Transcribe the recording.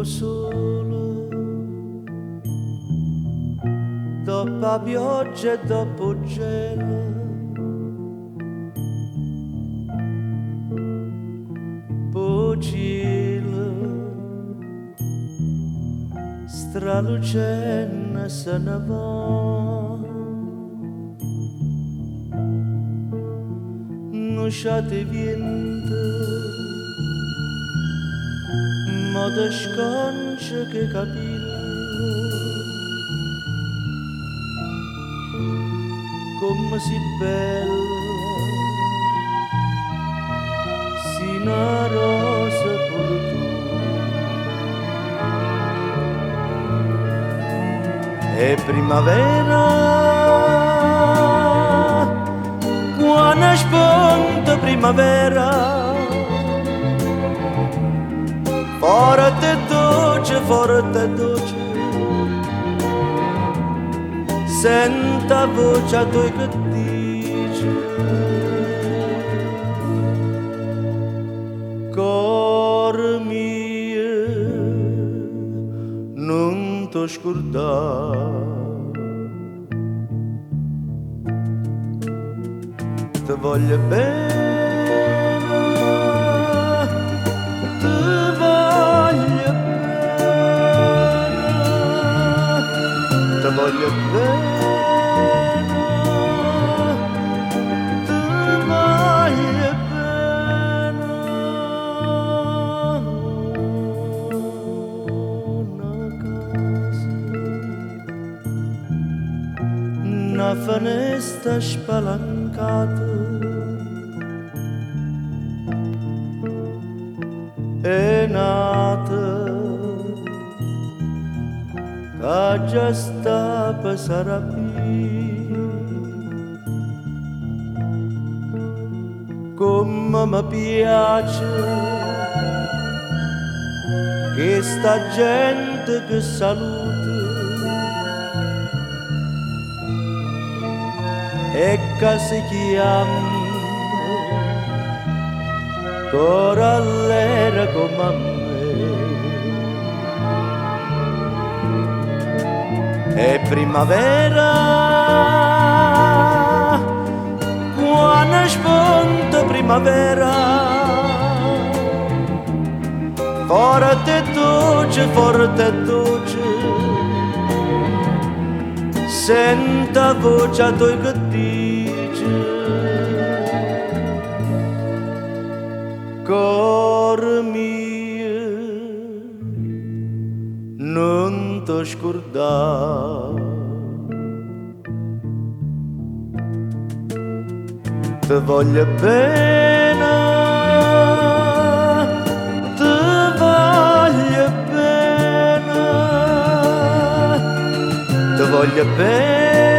'O sole, dopp' 'a pioggia e dopp' 'o gelo, p' 'o cielo stralucenno se ne va. Nu sciato 'e viento mo te sconce 'e capille comme si bella, si na rosa pure tu. È primavera, quanno sponta primavera, forte e doce, forte e doce, sento 'a voce toja che dice: Core mio, nun t' 'o scurdà. Te voglio bene, te voglio bene, te voglio bene, te voglio bene. Na casa, na fenesta spalancata e n'ata ca già sta pe s'arapì. Comme me piace chesta gente che saluta e ca se chiamma corallera comme a me. È primavera, quanno sponta primavera, forte e doce, forte e doce, sento 'a voce toja che dice: Core mio, nun t' 'o scurdà. Te voglio bene, te voglio bene, te voglio bene.